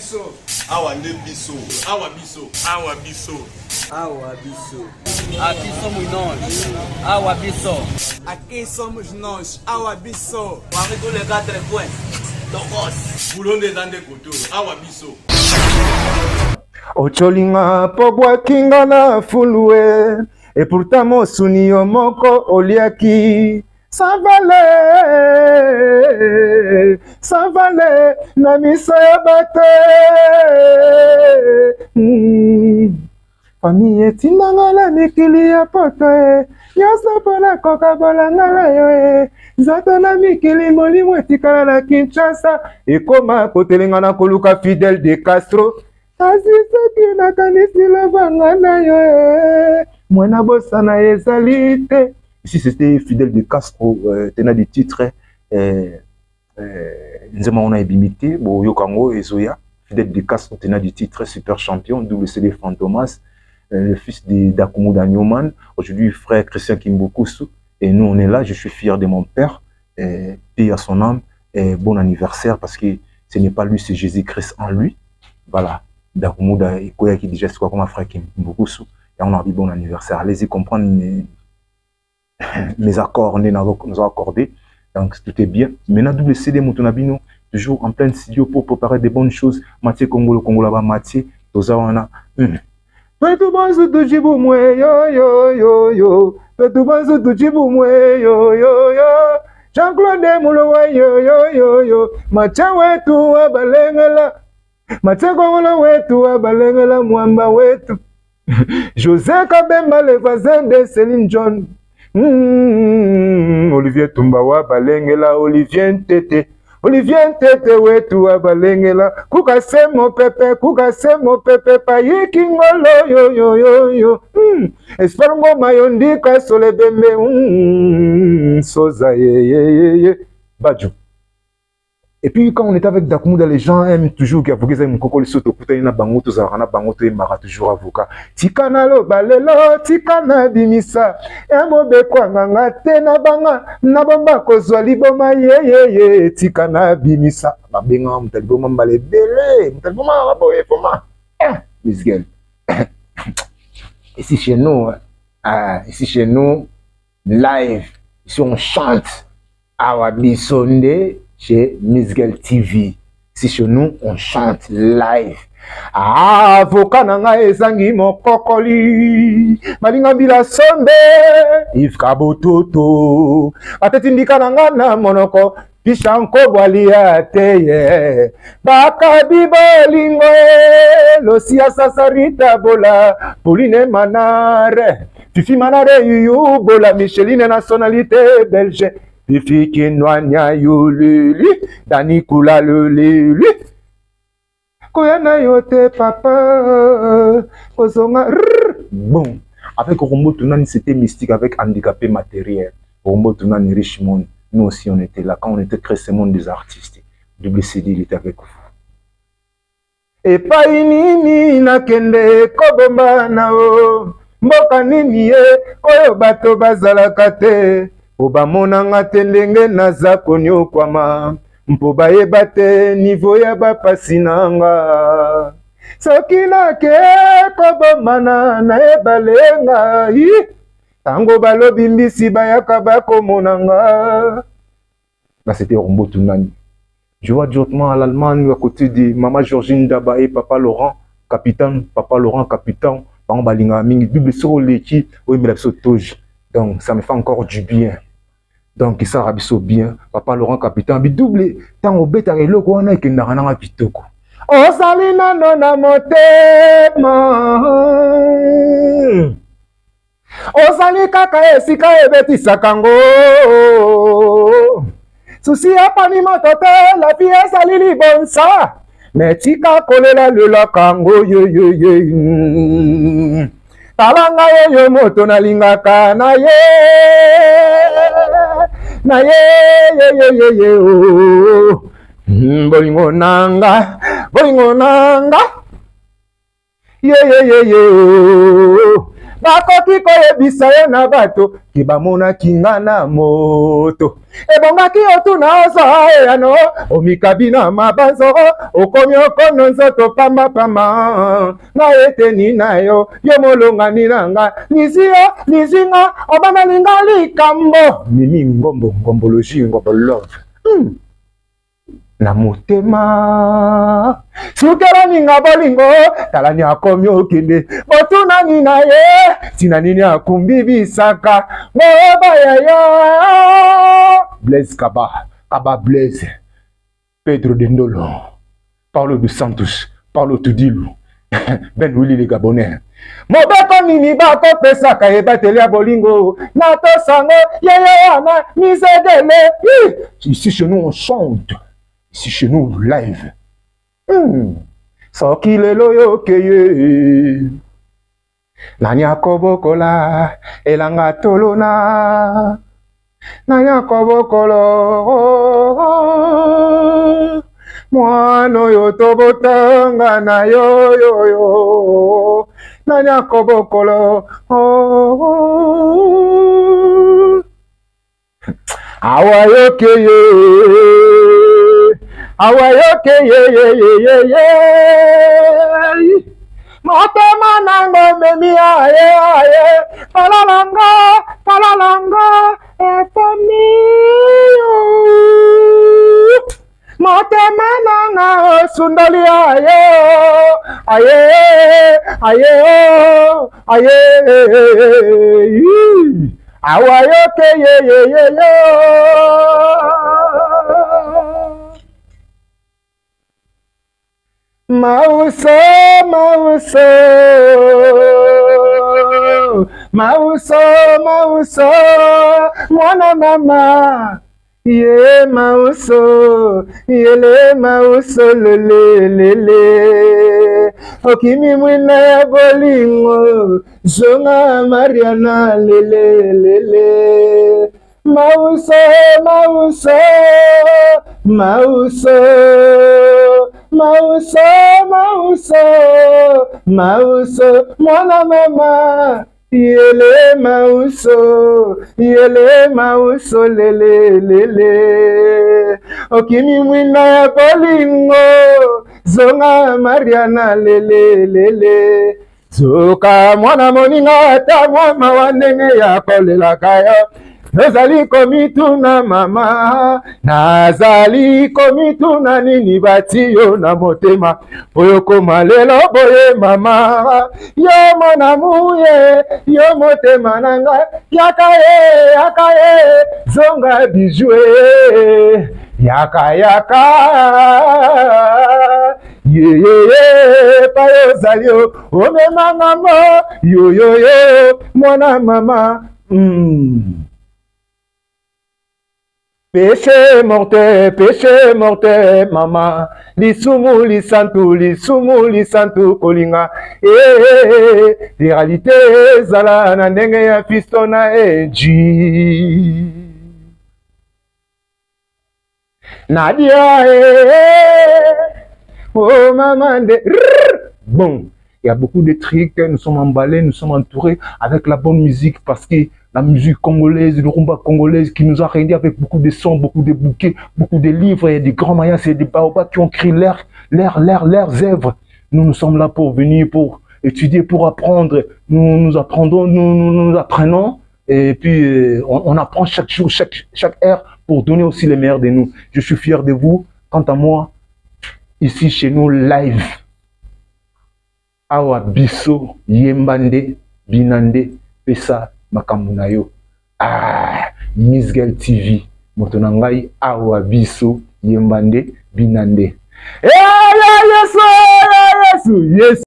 biso. Awa nde biso. Awa biso. Awa biso. Awa biso. Aqui somos nós. Awa biso. Aqui somos nós. Awa biso. Parmi tous les quatre coins. Tokos. Boulot nde eza nde kote oyo. Awa biso. Ocholinga po bwakinga na fulu e et pourtant mosuni yo moko oliaki sans valeur, sans valeur na miso ya bato. Famille etindanga na mikili ya poto e nyonso mpona kokabola nga na yo e nzoto na mikili molimo etikala na Kinshasa ekoma kotelenga na koluka Fidel de Castro kasi soki nakanisi lobanga na yo e mwana bosana ezali te. Ici c'était Fidel de Castro, tenant du titre nzembo wana ebimi te, boyoka yango ezoya. Fidel de Castro, tenant du titre, super champion, WCD Fantomas, le fils de Dakumuda Newman, aujourd'hui frère Christian Kimbukusu, et nous on est là, je suis fier de mon père, paix à son âme, et bon anniversaire, parce que ce n'est pas lui, c'est Jésus-Christ en lui. Voilà, Dakumuda et Koya qui déjà c'est quoi comme un frère Kimbukusu, et on a dit bon anniversaire. Allez-y comprendre mes accords, on est nous avons accordé, donc tout est bien. Maintenant, WCD Motonabino, toujours en plein studio pour préparer des bonnes choses. Mathieu Congolo, Congolo là-bas, Mathieu, Tozawana. Petu banzu tujibu mwe yo yo yo yo. Petu banzu tujibu mwe yo yo yo. Jean-Claude Mulowa yo yo yo yo. Mathieu wetu wa balengela. Mathieu Congolo wetu wa balengela mwamba wetu. José Kabemba le voisin de Céline John. Olivier Tumba wa balengela Olivier Ntete. Olivier Ntete wetu wa balengela kukasemo pepe kukasemo pepe payiki ngolo yo yo yo yo. Espoir ngoma yo ndika sole bembe. Soza ye ye ye ye. Badjo. Et puis quand on est avec Dakumuda, les gens aiment toujours qu'avocat ezali mokoko liso tokutani na bango, tozalaka na bango, toyembaka toujours avocat. Tika naloba lelo, tika nabimisa ya mobeko nganga te na banga na bomba kozwa liboma yeyeye, tika nabimisa. Babengaka moto ya liboma mbala ebele, moto ya liboma boye koma. Miss Girl. Ici chez nous, ah, ici chez nous, live, ici on chante. Awa biso nde chez Miss Girl TV. Si chez nous on chante live. Ah, avocat na ngai ezangi mokokoli balinga mbila sombe Yves Kabototo bateti ndika na ngai na monoko Pishanko bwalia te ye bakabi bolingo e losia sasarita bola Pauline Manare Fifi Manare yuyu bola Micheline nationalité belge Fifi Kinwanya yululi Dani Kula lulili koya na yo te papa kozonga bon avec Rombo Tunani c'était mystique avec handicapé matériel Rombo Tunani Richmond nous aussi on était là quand on était créé ce monde des artistes WCD il était avec vous. Epai nini nakende kobombana o mboka nini ye oyo bato bazalaka te po bamonanga te ndenge naza konyokwama mpo bayeba te niveau ya bapasi na nga soki nake kobombana nayebale ngai tango balobi mbisi bayaka bakomona nga. Là, c'était Rombo Tunani. Je vois directement à l'Allemagne, à côté de Maman Georgine Daba et Papa Laurent, capitaine, Papa Laurent, capitaine, Bango Balinga Mingi, double soro leki, oui, mais la toge. Donc, ça me fait encore du bien. Donc, ça rabiso bien. Papa Laurent, capitaine, bi double, tant au bête, eloko wana ekendaka nanga kitoko. Ozali nano na motema. Ozali kaka esika ebetisaka ngo. Susi apani moto te, la vie ezali libonsa. Me tika kolela lelaka ngo ye ye ye. Tala ngai oyo moto nalingaka na ye. Na ye ye ye ye ye oh. Bolingo nanga, bolingo nanga. Ye ye ye ye oh. Bakoki koyebisa yo na bato ke bamonaki nga na moto. Ebongaki otuna ozwa eyano, omikabi na mabanzo, okomi okono nzoto pambapamba. Nga eteni na yo, yo molongani na nga, lizio lizinga, obandeli nga likambo. Mimi Ngombo, Ngombologie, Ngombo Love. Na motema sukela ninga bolingo, tala ni akomi okende, botunani na ye tina nini akumbi bisaka ngoba yaya. Blaise Kaba, Kaba Blaise, Pedro de Ndolo, Paulo dos Santos, Paulo Tudilu, Ben Willy le Gabonais. Mobeko nini bakopesaka ebateli ya bolingo na tosango yeye wana mizegele. Ici chez nous on chante, ici chez nous live. Soki lelo yokeye nani akobokola elanga tolona, nani akobokolo mwana oyo tobotanga na yo yoyo, nani akobokolo awa yokeye, awa yokeye, motema nango memi aye aye, palalanga palalanga efamiyo, motema nanga osundoli aye aye aye aye, awa yokeye. Mauso, mauso, mauso, mauso, mwana mama, ye mauso, yele mauso, lele, lele, okimi mwina ya bolingo, zonga Mariana, lele, lele, mauso, mauso, mauso, mauso, mauso, mauso, mwana mama, yele mauso, yele mauso, lele, lele, okimi mwina ya bolingo, zonga Mariana, lele, lele, zoka mwana moninga ata mwa mawa ndenge ya kolelaka yo. Nazali komituna mama, nazali komituna nini bati yo na motema, oyo koma lelo boye mama, yo mwana muye, yo motema na ngai, yaka ye, yaka ye, zonga bijou ye, yaka yaka, ye ye ye, pa yo ozali yo, omema ngambo, yo yo yo, mwana mama. Péché mortel, péché mortel, mama. Lisumu lisantu, lisumu lisantu kolinga. Eh, réalité ezala na ndenge ya fisto na eji. Nadia, eh, oh maman de. Bon, il y a beaucoup de trucs, nous sommes emballés, nous sommes entourés avec la bonne musique parce que la musique congolaise, le rumba congolaise qui nous a réunis avec beaucoup de sons, beaucoup de bouquets, beaucoup de livres et des grands mayas et des baobabs qui ont créé leurs œuvres. Nous, nous sommes là pour venir, pour étudier, pour apprendre. Nous, nous apprenons, nous, nous, nous apprenons et puis on apprend chaque jour, chaque heure pour donner aussi les meilleurs de nous. Je suis fier de vous. Quant à moi, ici chez nous, live. Awa biso yembande binande pesa makambo na yo. Ah, Misguel TV moto na ngai awa biso yembande binande. Eh, Yesu, Yesu, Yesu.